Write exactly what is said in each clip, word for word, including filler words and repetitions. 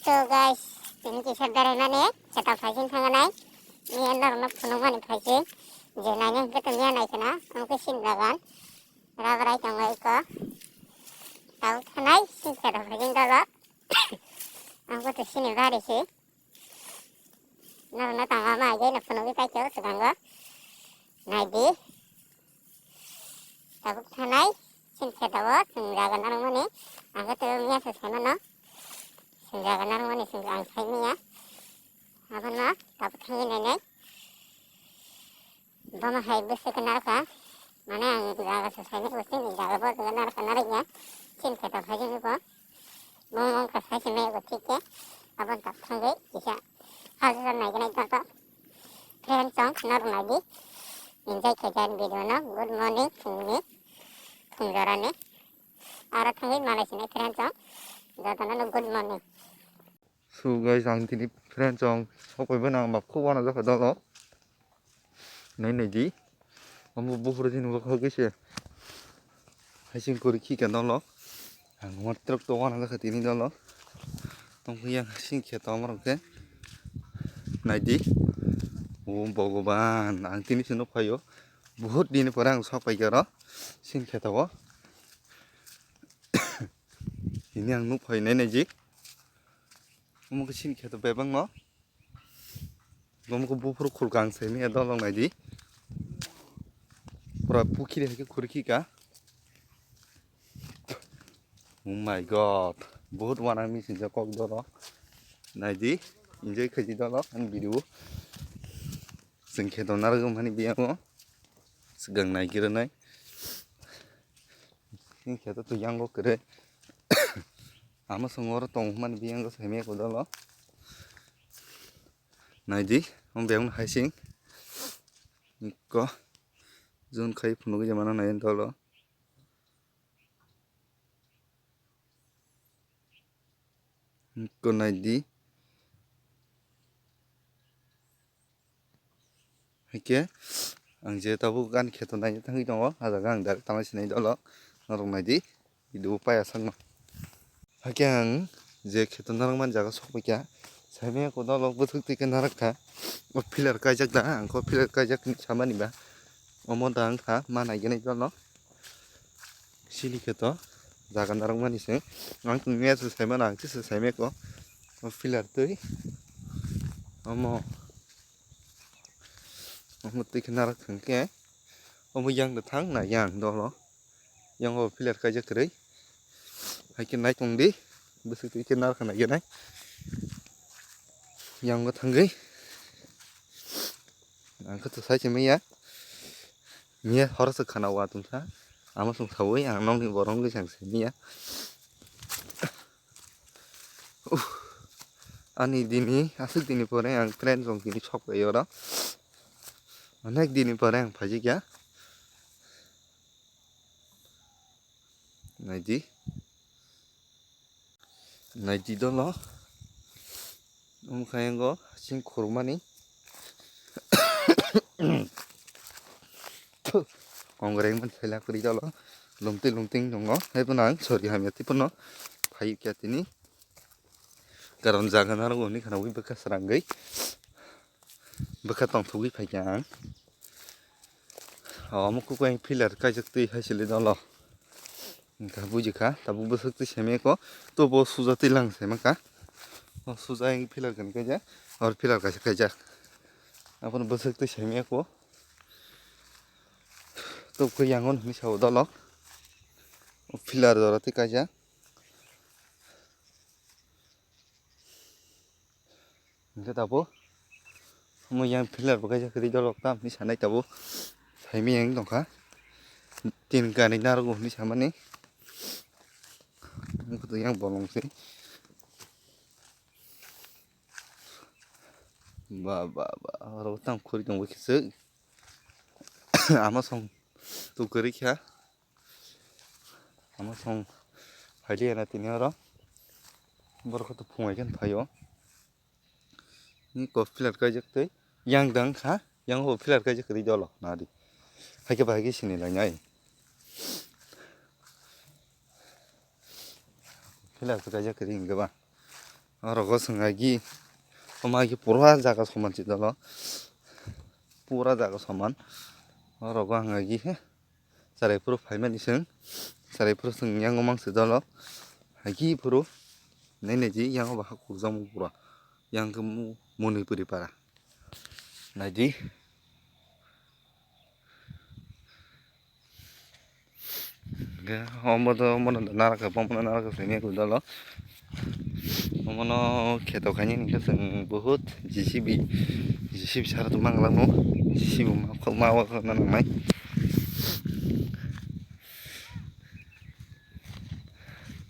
So guys, tini kisa beraimani setup phaising thanganai. Miya norokno phunukmani phaising. Je naina hwnkhe to miya naikhwna, omo khe sin bagan. Rabrai tongo eko. Tabuk thanai sin setup phaising dolo. Omo khe to sini bari se. Norokno tangma ma aigeno phunugwi paikhe o swkango. Naidi. Tabuk thanai, sin khe tabuk, chwng jaga narwkmani. Ang khe tabuk miya se saimano. Chwng jaga narwkmani, chwng ang sai miya. Abono tabuk thangwi nainai. Bono hai bwswk khe narwkha. Mane ang jaga se saimani, bo chini jaga bo jaga narwkha narwkya. Sin khe tabuk hai jani bo. Bumung kha sai se mego thik khe. Aboni tak thangwi kisa hal sal naiganai joto. Friend song khna rwnaidi. Enjoy khe jan video no. Good morning phungni. Phung jorani. Aro thangwi malai sinai friend song. Jotono no good morning. So guys, ang tini friend song sokoi bwna ang bak khuk wana jakha dolo. Nai nai di. Omo buphuru tini bwkhao kisa hasing kwrwi khika dolo. Ang matwrwk to wana jakha tini dolo. Tongkha yang hasing khe to amorok khe. Nai di. O Bhogoban, ang tini se nuk phaio. Buhut dini pore ang sok paikha oro. Sing khe to o. Tini ang nuk phai nai nai di. Omo khe sini kheto bebak no. Omo khe buphuru khulkang se mia dolong nai di. Pura pukhiri hai khe khurikhi ka. Oh my God. Buhut wana missing je kok dolo. Nai di. Enjoy khaji dolo ani video. Chwng kheto narwk mani biyango. Swkang nai khe rwnai. Chwng kheto twi yango kwrwi. Ama song oro tong hwnmani biyango saimaya kodolo. Naidi, omo bebakno hai sing. Ikko. Jun khai phunugwi jemano nai dolo. Ikko naidi. Haikhe ang je tabuk ani kheto naina thangwi tongo, ah jaga ang direct tangna sinai dolo, norok naidi, video paya sakno. Haikhe ang je kheto narwkmani jaga sokphaikha, saimaya kodolo bwthwk twi khe narwkha, o pillar kaijak da, ang khe o pillar kaijak hinwi samani ba, omo da wngkha ma naigenai dolo. Sini khe to jaga narwkmani se. Ang tongmani se saimano, ang tisa saimaya ko. O pillar twi. Omo. Omo twi khe narwk thang khe. Omo yang da thang na yang dolo. Yang o pillar kaijak kwrwi. Hai khe nai tong di. Bwswk twi khe narwk na yanai. Yang o thangwi. Ang khe to sai se maya. Miya horo se khana wa tongsa. Ama song sawi ang nokni borok wngwi sang se miya. Uff. Ani dini, aswk dini pore ang train rong tini sok bai oro. Onek dini pore ang phaijikya. Naidi. Naidi dolo. Omo khe yango hasing khurmani. Kongrai man phaila kwrwi dolo. Lungti lungting tongo. Hai phano ang sori hamya tei phano phai kya tini. Karon jaga narwgo hwnwi khana ui bwkha srangwi. Bwkha tongthogwi phaikha ang. Omo kukui pillar kaijak twi hai sili dolo. Wngkha buji kha, tabuk bwswk twi semi ko, to bo suja twi lang se maka. O suja wng pillar kani kaijak, or pillar kaisa kaijak. Abono bwswk twi semi ko. To khe yangon hwnwi sao dolo. O pillar jora twi kaijak. Hingke tabuk omo yang pillar bo kaisa kwrwi dolok tam hinwi sanai tabuk saimiyang tongkha tin kani narwgo hinwi samani wngkha yang bolong se ba ba ba oro tam khuri tongbo khe swk ama song tu kwrwi kha. Ano song phailiya na tini oro. Borok to phungai khe phaio. Ni ko pillar kaijak tei yang dang kha, yang ho pillar kaijak ri dolo nadi. Hai khe bahai khe sini lai nai. Pillar kaijak ri hingke ba. Orogo chwng agi, omo agi pura jaga soman si dolo, pura jaga soman. Orogo ang agi he, charai phuru phaimani chwng, charai phuru chwng yango mang si dolo, agi phuru nai nai ji yango bahai kukjamo pura, yang khe mu-, mwnwi puri para. Nai di. Hwnkhe omo do, omo no narakha, omo no narakha simi kudalo. Omo no kheto khaini hwnkhe chwng buhut J C B, J C B sara tongma ang langno, J C B ma, ma, ma, ma, nangnai.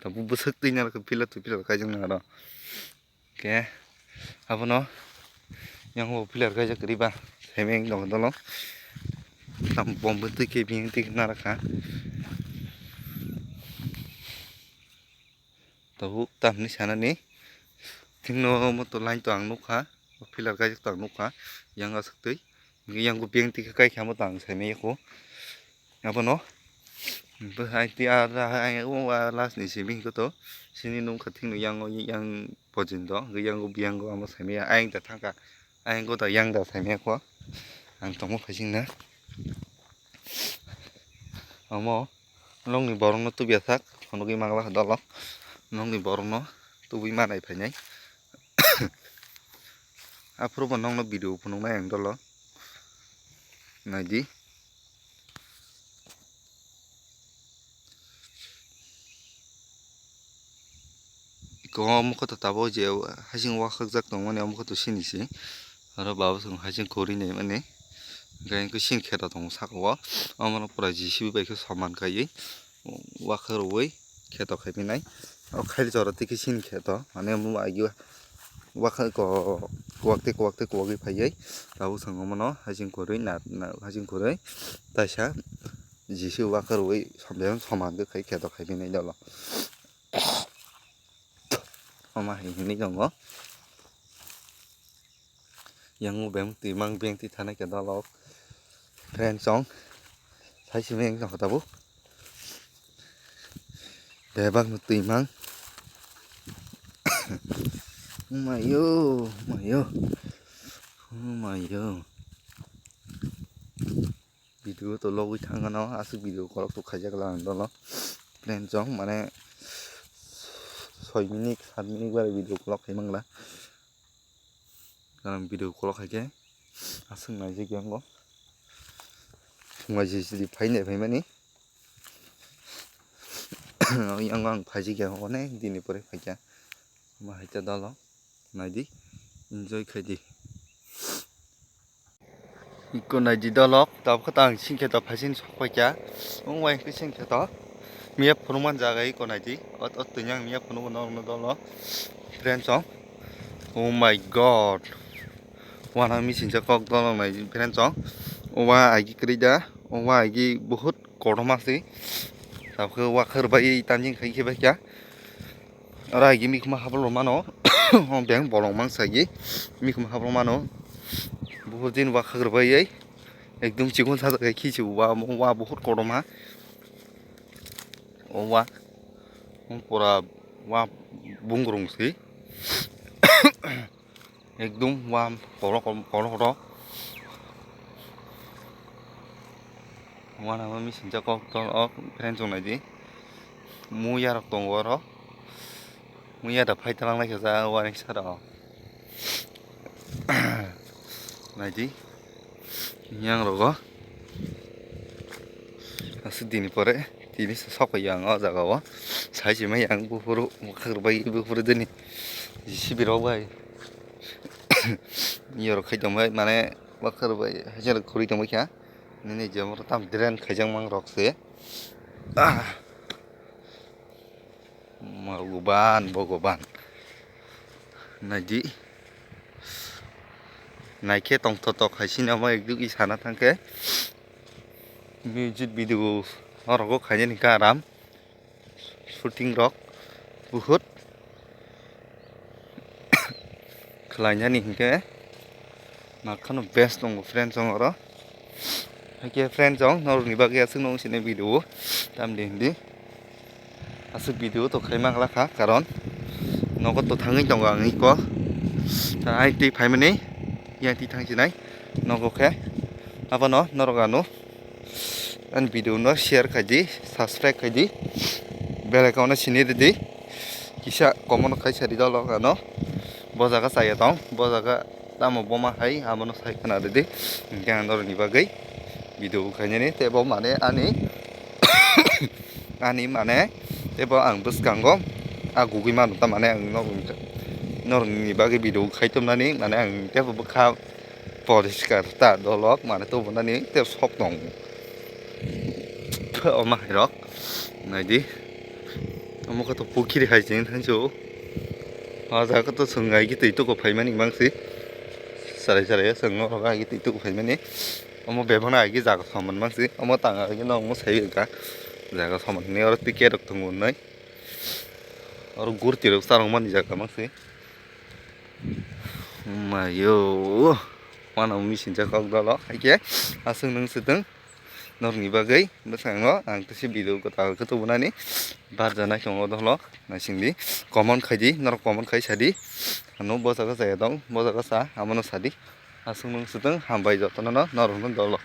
Tabuk bwswk twi narakha, pillar to pillar kaijaknai aro. Khe abono yang bo pillar kaijak kwrwi ba semeng dong dolo. Tam bomb twi khe bini twi narakha. Tabuk tamni sanani thingno moto line to ang nukha, pillar kaijak to ang nukha, yang aswk twi. Yang bo bini twi khe kaikha moto ang semeng yako. Abono bwsai twi ah, ah, ah, o, ah, last ni simi hwnkhe to sini nung kha thik no yang, yang pojin do, hwnkhe yang o biyang o amo saimaya ayang da thang kha, ayang o da yang da saimaya kho ang tongma phaising na. Omo nokni borok no tubya sak phunugwi mang la dolo, nokni borok no tubui manai phainai. Aphuru bo nokno video phunuknai ang dolo. Naidi. Iko omo khe to tabuk je hasing wakhakjak tongmani omo khe to sini se. Aro baba chwng hasing kwrwi naimani. Hwnkhe sini kheto tongo saka o. Omo no pura J C B bai khe soman kaiwi. Wakhak rwui kheto khaiphinai. O khaili jora twi khe sini kheto. Mane omo bai khe wakhak ko kwak tei kwak tei kwagwi phaiwi. Tabuk chwng omono hasing kwrwi na, na, hasing kwrwi taisa J C B wakhak rwui somjak soman khe khai kheto khaiphinai dolo. Omo hai hinwi tongo. Yang beng twi mang beng twi thanai khe dolok. Friend chong. Sai simi yang tong tabuk. Bebak no twi mang. Mayo, mayo. Mayo. Video to logwi thangano aswk video kolok to khaijak lang dolo. Friend chong mane soi minute, sat minute bare video kolok khai mangla. Karon video kolok hai khe aswk naijak yango. Phungai jisidi phainai phaimani. Yango ang phaijak yango onek dini pore phaikha. Omo hai khe dolo. Naidi. Enjoy khaidi. Iko naidi dolok, tabuk khe tang singkhe to phaisin sokphaikha. Wng bai khe singkhe to. Miya phunukmani jaga iko naidi. Ot, ot twinyang miya phunukgo norokno dolo. Friends song. Oh my God. Wana misinsa kok dolok naidi friends song. Owa agi kwrwi da. Owa agi buhut kotorma se. Tabuk khe wakhar bai tamjing khai khe baikha. Oro agi mikma hablok mano. Beng bolong mangsa agi mikma hablok mano. Buhut din wakhak rwbai ekdom chikon sajak khe khichi wa, wa buhut kotorma. O wa pura wa bungrung se. Ekdom wa kotor kotor. Wana ma misinsa kok to ok friend chong naidi. Muya rok tongo oro. Muya da phai talang lai kha ja wani sara o. Naidi. Yang rogo. Aswk dini pore tini se sok yang o jaga o. Sai se mai yang buphuru bukhak bai buphuru dini. J C B rok bai. Yorok khai tong bai mane bukhak bai hajar khuri tong bai kha. Nini jemoro tam drain khaijak mang rok se. Ah. Bhogoban, Bhogoban. Naidi. Naikhe tongthotok hai sini omo ekdagi sana thangkhe. Music video orogo khainani khe aram. Shooting rok buhut khlainani hinkhe. Nakhano best tongo friend song oro. Haikhe friend song norokni bagwi aswkno wng sini video o tamni hindi aswk video to khai mangla kha karon Nogo to thangwi tongo ang iko. Ai twi phaimani, yang twi thangsinai. Nogo khe. Abono norok ano ani video no share khaidi, subscribe khaidi, bell icon no sini ridi. Kisa comment khai sadi dolo ano. Bo jaga chaya tong, bo jaga tamo boma hai, abono sai khana ridi. Hingke ang norokni bagwi video khainani tebo mane ani ani mane tebo ang bwskango a gugui mano ta mane ang norokni bagwi video khai tongnani mane ang tebo bwkha poriskar ta dolok mane tobonani tebo sok tongo. Omo hai rok naidi omo khe to pukhiri hai chini thansu o jaga to chwng hai khe twi tuku phaimani mangsi sarai sarai chwng norok hai khe twi tuku phaimani. Omo bebak no agi jaga soman mangsi, omo tang agi no omo sai ka jaga soman hinwi oro ticket rok tongo nai, oro gurti rok charwng mani jaga mangsi. Mayo, mano missing jak kok dolo, haike aswk nung swtwng norokni bagwi bwskango ang tisi video kwtal khe tubunani barja nai tongo dolo, naisingdi comment khaidi, norok comment khai sadi, ano bo jaga jaya dong, bo jaga sa, amono sadi, aswk nung swtwng hambai jotono no norokno dolo.